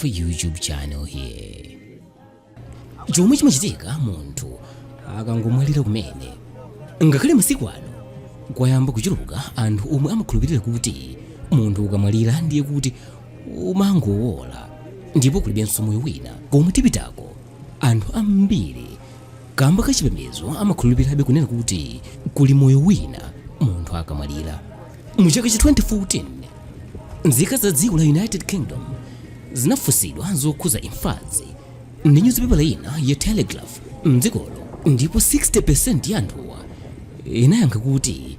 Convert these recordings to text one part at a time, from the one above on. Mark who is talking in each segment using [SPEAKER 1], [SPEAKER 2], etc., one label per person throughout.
[SPEAKER 1] Alpha YouTube channel here. Chomwe chimachitika munthu akangomwalira kumene. Ngakhale masiku ano kwayamba kuchuluka anthu omwe amakhulupirira kuti munthu ukamwalira ndiye kuti umangowola ndipo kulibenso moyo wina komwe tipitako. Anthu ambiri kamba ka chipembedzo amakhulupirirabe kunena kuti kuli moyo wina munthu akamwalira. Mu chaka cha 2014, nzika za dziko la United Kingdom zinafunsidwa zokhuza imfazi ndi nyuzipepala ina ya Telegraph mdzikolo, ndipo 60% ya anthuwa inayankha kuti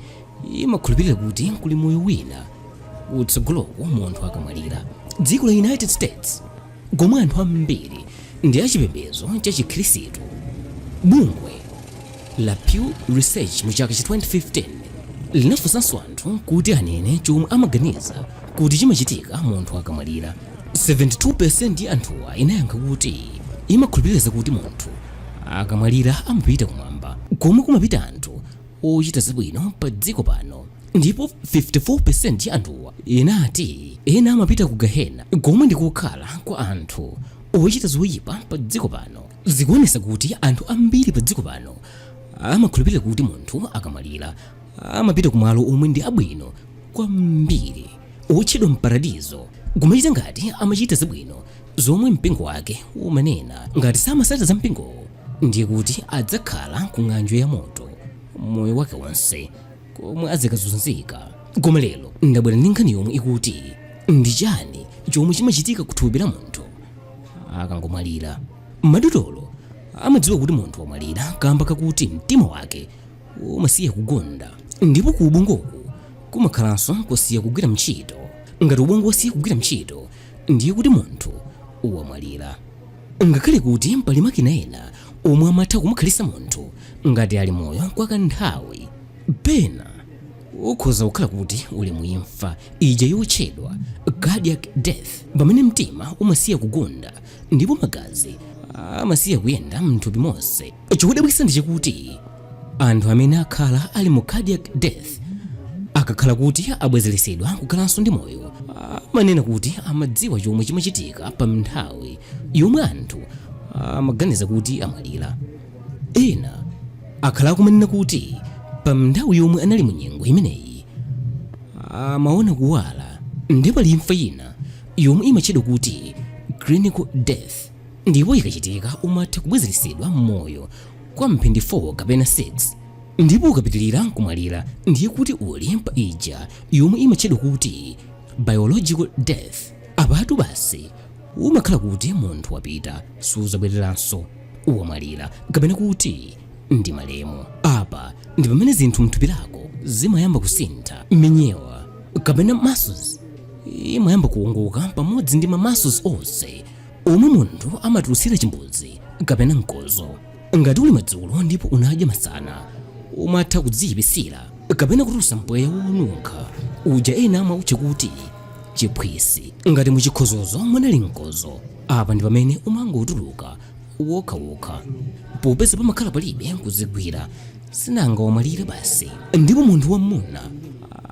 [SPEAKER 1] imakhulupirira kuti kuli moyo wina kutsogoloko munthu akamwalira. Dziko la United States, komwe anthu ambiri ndi achipembedzo cha Chikhristu, bungwe la Pew Research mu chaka cha 2015 linafunsanso anthu kuti anene chomwe amaganiza kuti chimachitika munthu akamwalira. 72% ya anthuwa inayankha kuti imakhulupirira kuti munthu akamwalira amapita kumwamba, komwe kumapita anthu ochita zabwino pa dziko pano, ndipo 54% ya anthuwa inati ena amapita ku gahena, komwe ndi kokhala kwa anthu ochita zoyipa pa dziko pano. Zikuonesa kuti anthu ambiri pa dziko pano amakhulupirira kuti munthu akamwalira amapita kumalo omwe ndi abwino kwambiri otchedwa mparadizo, kumachita ngati amachita zabwino zomwe mpingo wake umanena. Ngati samasata za mpingowo, ndiye kuti adzakhala ku ng'anjo ya moto moyo wake wonse, komwe azikazunzika. Koma lero ndabwera ndi nkhani yomwe ikuti ndi chani chomwe chimachitika ku thupi la munthu akangomwalira. Madotolo amadziwa kuti munthu wamwalira kamba kakuti mtima wake umasiya kugunda, ndipo ku ubongoku kumakhalanso kusiya kugwira ntchito. Ngati ubongo wasiya kugwira ntchito, ndiye kuti munthu wamwalira. Ngakhale kuti pali makina ena omwe amatha kumukhalisa munthu ngati ali moyo kwa kanthawi, pena ukhoza kukhala kuti uli muimfa ija yotchedwa cardiac death, pamene mtima umasiya kugunda ndipo magazi amasiya kuyenda mthupi monse. Chodabwitsa ndi chakuti anthu amene akhala ali mu cardiac death akakhala kuti abwezeresedwa kukhalanso ndi moyo, amanena kuti amadziwa chomwe chimachitika pa nthawi yomwe anthu amaganiza kuti amwalira. Ena akhala akumanena kuti pa nthawi yomwe anali mu nyengo imeneyi amaona kuwala. Ndipo pali imfa ina yomwe imatchedwa kuti clinical death, ndipo ikachitika umatha kubwezeresedwa m'moyo kwa mphindi 4 kapena 6, ndipo ukapitilira kumwalira ndiye kuti uli pa ija yomwe imatchedwa kuti biological death. Apatu basi umakhala kuti munthu wapita, suzabwereranso, wamwalira kapena kuti ndi malemu. Apa ndi pamene zinthu mthupi lako zimayamba kusintha. Minyewa kapena muscles imayamba kuwongoka pamodzi ndi ma muscles onse omwe munthu amatulutsira chimbudzi kapena mkodzo. Ngati uli madzulo ndipo unadya masana, umatha kudziyipisira kapena kutulutsa mpweya wonunkha uja ena amautcha kuti chiphwisi. Ngati muchikhozozo munali mkodzo, apa ndi pamene umangotuluka wokhawokha, popeza pamakhala palibe kuzigwira, sinanga wamwalira basi. Ndipo munthu wamuna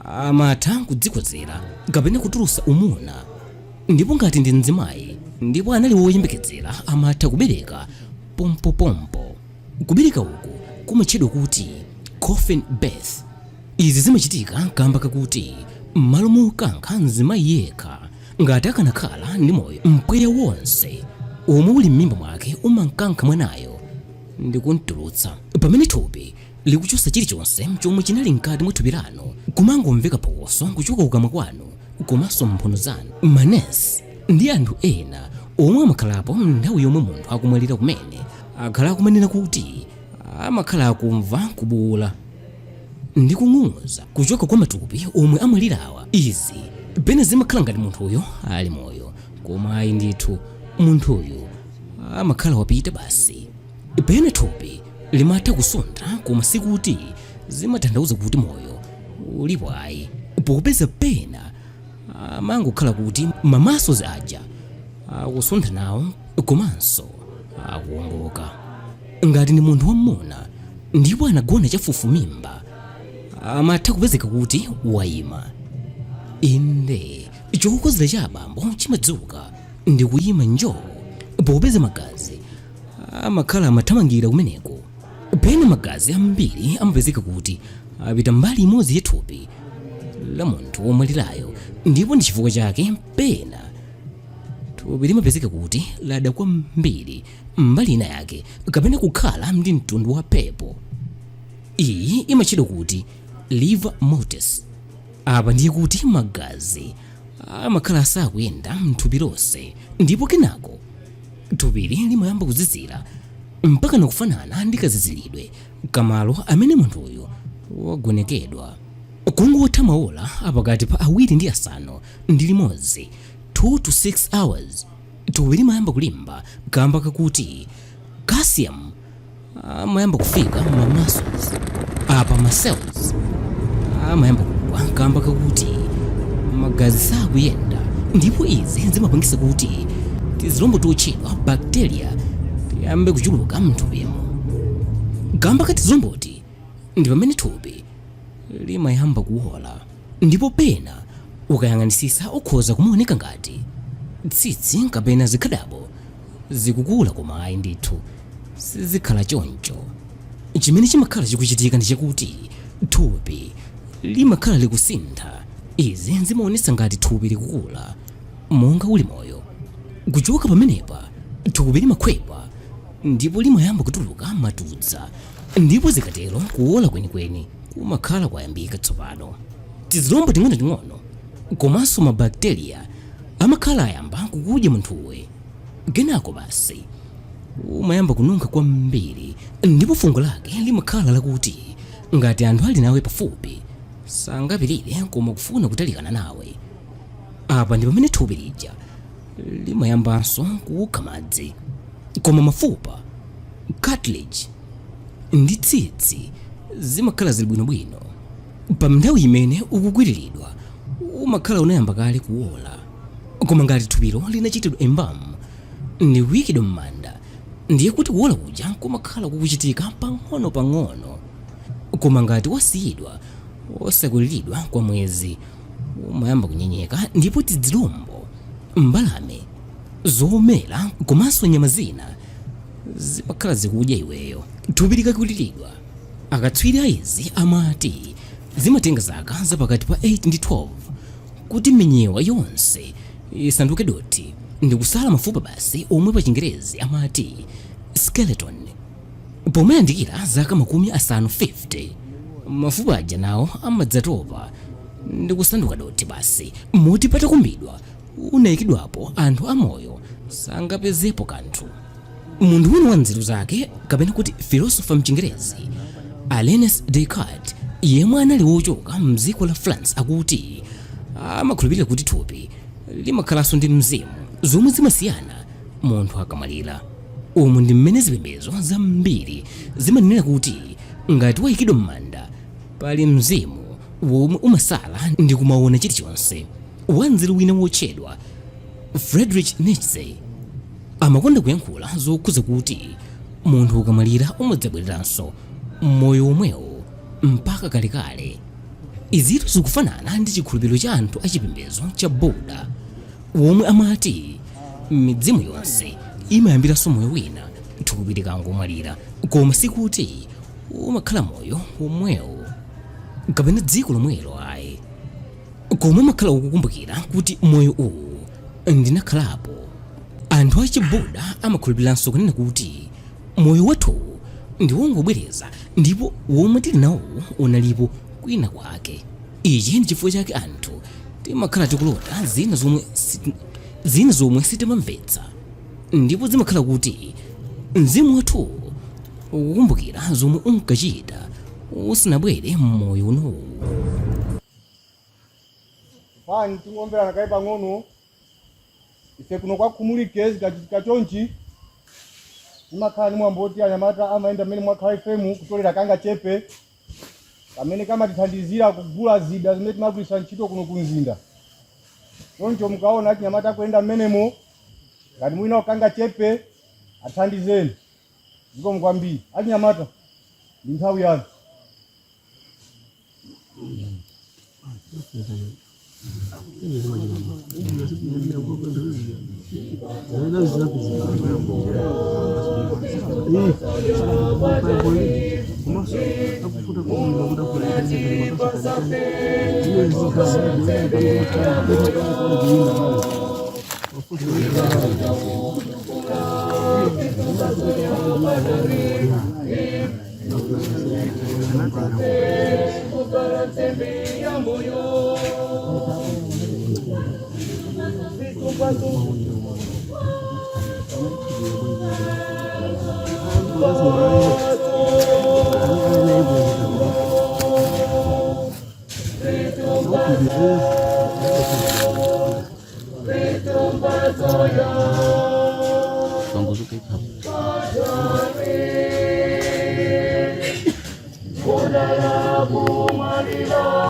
[SPEAKER 1] amatha kudzikodzera kapena kutulutsa umuna, ndipo ngati ndi mzimayi ndipo anali woyembekezera, amatha kubereka pompopompo. Kubereka uku kumatchedwa kuti coffin birth. Izi zimachitika kamba kakuti m'malo mokankha mzimayi yekha ngati akanakhala ndi moyo, mpweya wonse omwe uli m'mimba mwake umankankha mwanayo ndi kumtulutsa. Pamene thupi likuchotsa chilichonse chomwe chinali mkati mwa thupi lanu, kumangomveka phokoso kuchoka kukamwa kwanu komanso mphuno zanu. Manesi ndi anthu ena omwe amakhalapo nthawi yomwe munthu akumwalira kumene akhala akumanena kuti amakhala akumva kubuwula ndi kung'ung'uza kuchoka kwa matupi omwe amwalirawa. Izi pena zimakhala ngati munthuyo ali moyo, koma ayi ndithu, munthuyu amakhala wapita basi. Pena thupi limatha kusuntha, koma sikuti zimatanthauza kuti moyo ulipo ayi, popeza pena amangokhala kuti ma muscles aja akusuntha nawo komanso akuwongoka. Ngati ndi munthu wamuna ndipo anagona chafufumimba, amatha kupezeka kuti wayima. Inde, chokozera cha abambo chimadzuka. ndi kuyima njoo popeza magazi amakhala amathamangira kumeneko. Pena magazi ambiri amapezeka kuti apita mbali imodzi ya thupi la munthu womwalirayo, ndipo ndi chifukwa chake pena thupi limapezeka kuti lada kwambiri mbali ina yake kapena kukhala ndi mtundu wa purple. Iyi imatchedwa kuti livor mortis. Apa ndiye kuti magazi amakhala asakuyenda mthupi lonse, ndipo kenako thupili limayamba kuzizira mpaka nakufanana ndi kaziziridwe kamalo amene munthuyu wagonekedwa. Kungotha maola apakati pa 2 ndi 6, 2 to 6 hours, thupi limayamba kulimba kamba kakuti calcium amayamba kufika ma muscles. Apa ma cells amayamba kugwa kamba kakuti magazi sakuyenda, ndipo izi zimapangisa kuti tizilombo totchedwa bacteria tiyambe kuchuluka mthupimo. Kamba ka tizilomboti ndi pamene thupi limayamba kuwola, ndipo pena ukayang'anisisa ukhoza kumaoneka ngati tsitsi kapena zikhadabo zikukula, koma ayi ndithu, sizikhala choncho. Chimene chimakhala chikuchitika ndi chakuti thupi limakhala likusintha. Izi zimaonetsa ngati thupi likukula monga uli moyo. Kuchoka pamenepa thupi limakhwepa ndipo limayamba kutuluka matudza, ndipo zikatero kuwola kwenikweni kumakhala kwayambika tsopano. Tizilombo ting'onoting'ono komanso mabakteriya amakhala ayamba kukudya munthuwe. Kenako basi umayamba kununkha kwambiri, ndipo fungo lake limakhala lakuti ngati anthu ali nawe pafupi sangapirire koma kufuna kutalikana nawe. Apa ndi pamene thupi lija limayambanso kukha madzi, koma mafupa, cartilage ndi tsitsi zimakhala zili bwinobwino. Pa nthawi imene ukukwiriridwa umakhala unayamba kale kuwola, koma ngati thupilo linachitidwa embalm ndi kuyikidwa m'manda, ndiye kuti kuwola kuja kumakhala kukuchitika pang'ono pang'ono. Koma ngati wasiyidwa osakwiriridwa kwa mwezi, umayamba kunyenyeka, ndipo tizilombo, mbalame, zomera komanso nyama zina zimakhala zikudya iweyo. Thupi likakwiriridwa, akatswiri a izi amati zimatenga zaka zapakati pa 8 ndi 12 kuti minyewa yonse isanduke dothi ndi kusala mafupa basi, omwe pa Chingerezi amati skeleton. Pomayandikira zaka 50, 50, mafupa aja nawo amadzatopa ndi kusanduka dothi basi, moti patakumbidwa unayikidwapo anthu amoyo sangapezepo kanthu. Munthu wina wa nzeru zake, kapena kuti philosopher mchingerezi, Alain Descartes, yemwe anali wochoka mdziko la France, akuti amakhulupirira kuti thupi limakhalanso ndi mzimu, zomwe zimasiyana munthu akamwalira. Umu ndi mmene zipembedzo zambiri zimanenera kuti ngati wayikidwa m'manda pali mzimu womwe umasala ndi kumaona chilichonse. Wanzeru wina wotchedwa Friedrich Nietzsche amakonda kuyankhula zokhudza kuti munthu ukamwalira umadzabwereranso moyo womwewo mpaka kalekale. Izitu zikufanana ndi chikhulupiriro cha anthu achipembedzo cha Buddha, womwe amati mizimu yonse imayambiranso moyo wina thupi likangomwalira, koma sikuti umakhala moyo womwewo kapena dziko lomwelo ayi, koma umakhala ukukumbukira kuti moyo uwu ndinakhalapo. Anthu achibuda amakhulupiriranso kunena kuti moyo wathuwu ndi wongobwereza, ndipo womwe tili nawowu unalipo kwina kwake. Ichi ndi chifukwa chake anthu timakhala tikulota zina zomwe sitimamvetsa, ndipo zimakhala kuti mzimu wathuwu ukukumbukira zomwe unkachita usanabwere mmoyo unowu.
[SPEAKER 2] Fani tingomverana kaye pang'ono. Ife kuno kwa Khumulike zikachitika chonchi timakhala ndi mwambo woti anyamata amayenda mmene mwakhala ifemu kutolera kangachepe kamene kamatithandizira kugula zida zimene timagwiritsa ntchito kuno ku mzinda. Choncho mukaona achinyamata akuyenda mmenemo, ngati muli nawo kangachepe, athandizeni. Zikomo kwambiri. Achinyamata, ndi nthawi yanu.